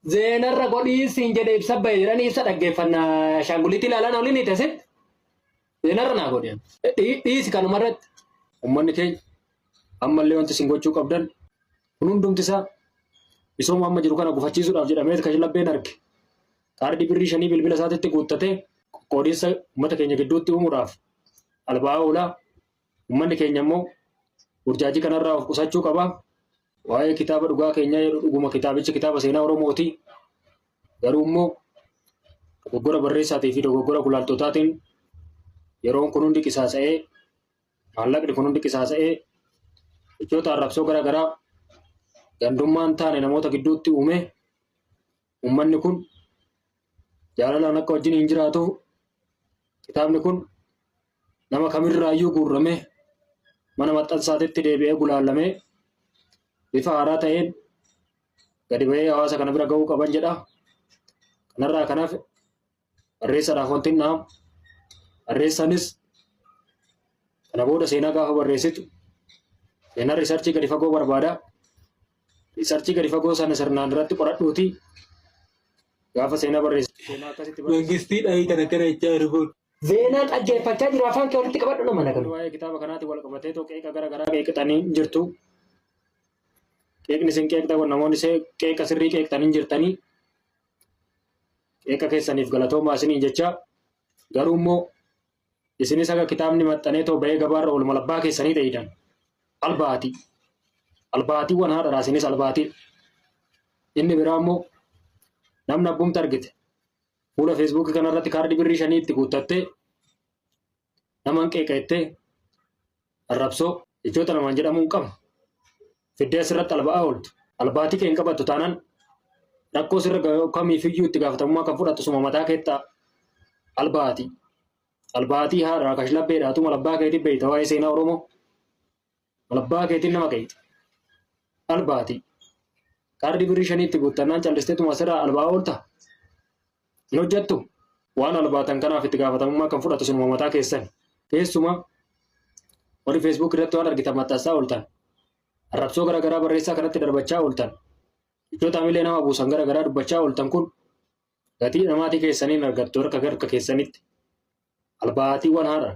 Zeenarra godhii siin jedhe ibsa bahe jedhanii ibsa dhaggeeffanna ashaanguliitii ilaalaan olin hiite sitti. Zeenarra naa godhe. Dhiisi kanumarratti. Uummanni keenya ammallee wanti isin gochuu qabdan kun hundumti isaa misooma amma jiru kana gufachiisuudhaaf jedhamee kan labbeen arge. Kaardii birrii shanii bilbila isaatitti guuttatee qoqqoodiinsa uummata keenya gidduutti uumuudhaaf alba'aa oolaa. Uummanni keenya immoo burjaajii kanarraa of qusachuu qaba. Waa'ee kitaaba dhugaa keenyaa jedhu dhuguma kitaabichi kitaaba seenaa Oromooti. Garuu immoo dogoggora barreessaatii fi dogoggora gulaaltotaatiin yeroon kun hundi qisaasa'ee maallaqni kun hundi qisaasa'ee jechoota arrabsoo gara garaa gandummaan taane namoota gidduutti uume uummanni kun jaalalaan akka wajjin hin jiraatuuf kitaabni kun nama kamirraayyuu guurramee mana maxxansaatitti deebi'ee gulaallamee bifa haaraa ta'een gadi ba'ee hawaasa kana bira ga'uu qaban jedha. Kanarraa kanaaf barreessaadhaaf wanti hin dhaamu. Barreessaanis kana booda seenaa gaafa barreessitu seenaa riisarchii gadi fagoo barbaada. Riisarchii gadi fagoo sana sirnaan irratti qoradhuuti gaafa seenaa barreessitu seenaa akkasitti barreessitu. Mangistii dhahii kana kana jechaa jiru kun. Zeenaan dhaggeeffachaa jiru afaan kee walitti qabadhu nama naganu. Waa'ee kitaaba kanaatiin wal qabatee too qeeqa gara garaa qeeqxanii jirtu. Qeeqni isin qeeqxan kun namoonni qeeqa sirrii qeeqxanii jirtanii. Qeeqa keessaniif galatoomaa isiniin jecha garuu immoo isinis akka kitaabni maxxanee too ba'ee gabaarra oolu malabbaa keessanii ta'idhan. Albaatii. Albaatiiwwan haadha isinis albaatii. Inni biraa immoo namni abbumti argite fuula feesbuukii kanarratti kaardii birrii shanii itti guuttattee naman qeeqa jettee arrabsoo jechoota namaan jedhamuu hin qabne fiddee asirratti alba'aa ooltu. Albaatii kee hin qabattu taanaan rakkoo sirra gahu kamiifiyyuu itti gaafatamummaa kan fudhattu suma mataa keetta albaatii. Albaatii haadha kashlabbeedhaatu malabbaa keetiin beeyta waa'ee seenaa Oromoo. Malabbaa keetiin nama qeeyxa. Albaatii. Kaardii birrii shanii itti guuttannaan callisteetuma asirraa alba'aa oolta. Hin hojjettu. Waan albaatan kanaaf itti gaafatamummaa kan fudhatu sinuma mataa keessan. Keessumaa warri Facebook irratti waan argitan maxxansaa ooltan. Arrabsoo gara garaa barreessaa kanatti darbachaa ooltan. Jechoota hamilee nama buusan gara garaa dubbachaa ooltan kun gatii dhamaatii keessaniin argattu harka harka keessanitti. Albaatiiwwan haadha.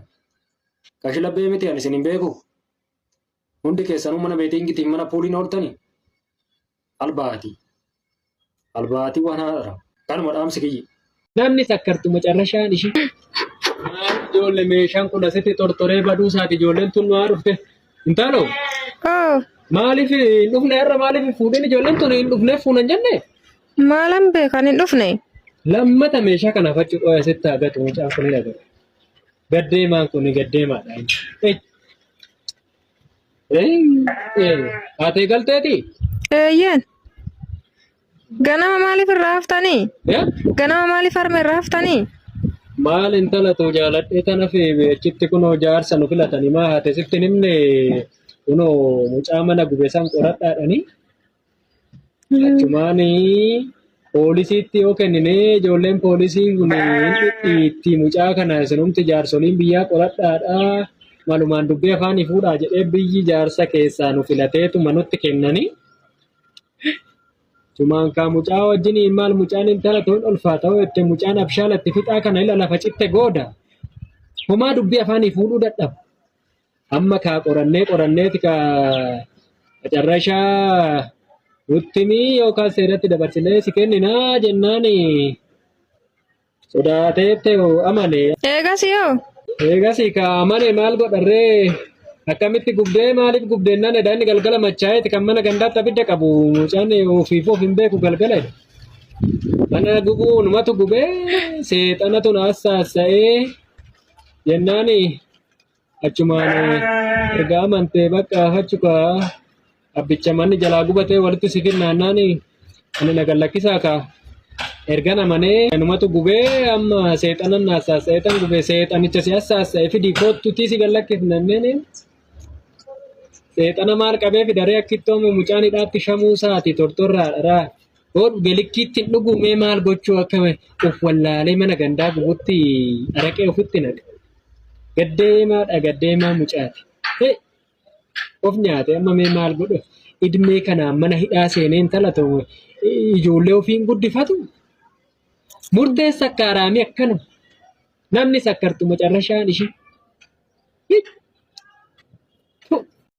Kashlabbee miti ani isin hin beeku. Hundi keessanuu mana beetingitiin mana puuliin ooltanii. Albaatii. Albaatii waan haadha. Kanuma dhaamsi kiyyi. Namni sakkartu macarrashaan ishii. Maal ijoollee meeshaan kun asitti tortoree baduu isaati ijoolleen tun nu haa dhufte. Intalo Oo, maaliif hin dhufne har'a maaliif hin fuudhin ijoolleen tun hin dhufneef fuunan jenne? Maalan beekan hin dhufne. Lammata meeshaa kana faccuu dhooya asitti haa gatu mucaan kun hin agarra. Gaddeemaan kun gaddeemaadha. Haatee galteeti? Eeyyeen. Ganama maaliif irraa haftanii? Ganama maaliif harma irraa haftanii? Maal intala too jaaladhee tana fi achitti kunoo jaarsa nu filatanii maa haate sitti hin himne kunoo mucaa mana gube san qoradhaadhanii Achumaan poolisiitti yoo kennine ijoolleen poolisii kun hin dhidhiitti mucaa kana isinumti jaarsoliin biyyaa qoradhaadha malumaan dubbii afaanii fuudhaa jedhee biyyi jaarsa keessaa nu filateetuma nutti kennanii. Achumaan kaa mucaa wajjin maal mucaan intala toon ulfaata hoo jette mucaan abshaalatti fixaa kana ila lafa citte gooda. Homaa dubbii afaanii fuudhuu dadhaba. Amma kaa qorannee qoranneeti kaa macarrashaa nutti himii yookaan seeratti dabarsinee si kenninaa jennaan sodaateette amane. Eegas yoo. Eegas kaa amane maal godharree akkamitti gubdee maaliif gubdeennaan edha inni galgala machaa'eeti kan mana gandaatti abidda qabu mucaan ofiif of hin beeku galgala jedha. Mana gubuu numatu gubee seexanatu na assaassa'ee jennaan Achumaan erga amantee bakka achu kaa abbicha manni jalaa gubatee walitti si finnaannaan ani na gallakkisaa kaa ergan amanee anumatu gubee amma seexanan na assaasa'eetan gubee seexanicha si assaasa'e fidii koottutii si gallakkifnanneen seexana maal qabee fidaree akkitti oomu mucaan hidhaatti shamuu isaati tortorraa dharaa yoo dhuge likkiitti hin dhuguu mee maal gochuu akka of wallaalee mana gandaa gubutti araqee ofitti naqa. Gaddeemaadha gaddeemaa mucaati. Hey! Of nyaate amma mee maal godhu? Idmee kanaan mana hidhaa seenee intala ta'u Ijoollee ofiin guddifatu. Murteen sakkaaraamii akkanuma. Namni sakkartu macarrashaan ishii.